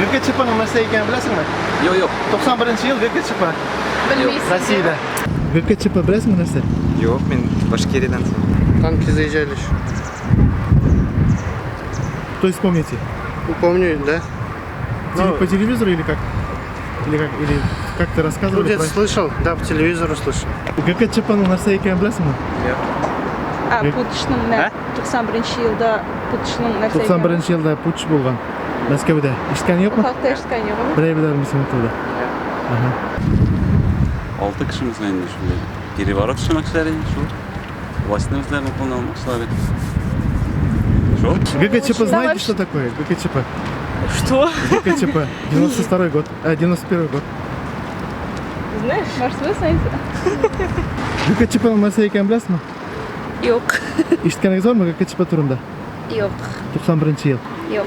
ГКЧПның нәрсә икәнен беләсеңме? Юк, юк. 91 ел ГКЧП. Белмисез. Россиядә. ГКЧП беләсеңме нәрсә? Юк, мин Башкириядән соң. Танки заезжали еще. То есть помните? Ну, Помню, да? Теле- По телевизору или как? Или как? Или как-то Ну, рассказывали? где-то про- слышал, да, по телевизору слышал. ГКЧПның нәрсә икәнен беләсеңме? А, путчның менә 91 елда путчның нәрсә 91 елда путч булган. Мәскәүдә. Ишеткән юкмы? Хакта ишеткән юк. Берәй беләр мисен турыда. Ага. Алты кешебез инде шундый. Переворот эшләмәкчеләр инде шул. Властьны үзләренең кулына алмакчылар бит. Шул. ГКЧП знаете, что такое? ГКЧП. Что? ГКЧП. 92 год. А, 91 год. Знаешь, может, вы знаете? ГКЧПның нәрсә икәнен беләсезме? Юк. Ишеткәнегез бармы ГКЧП турында? Юк. 91 ел. Юк.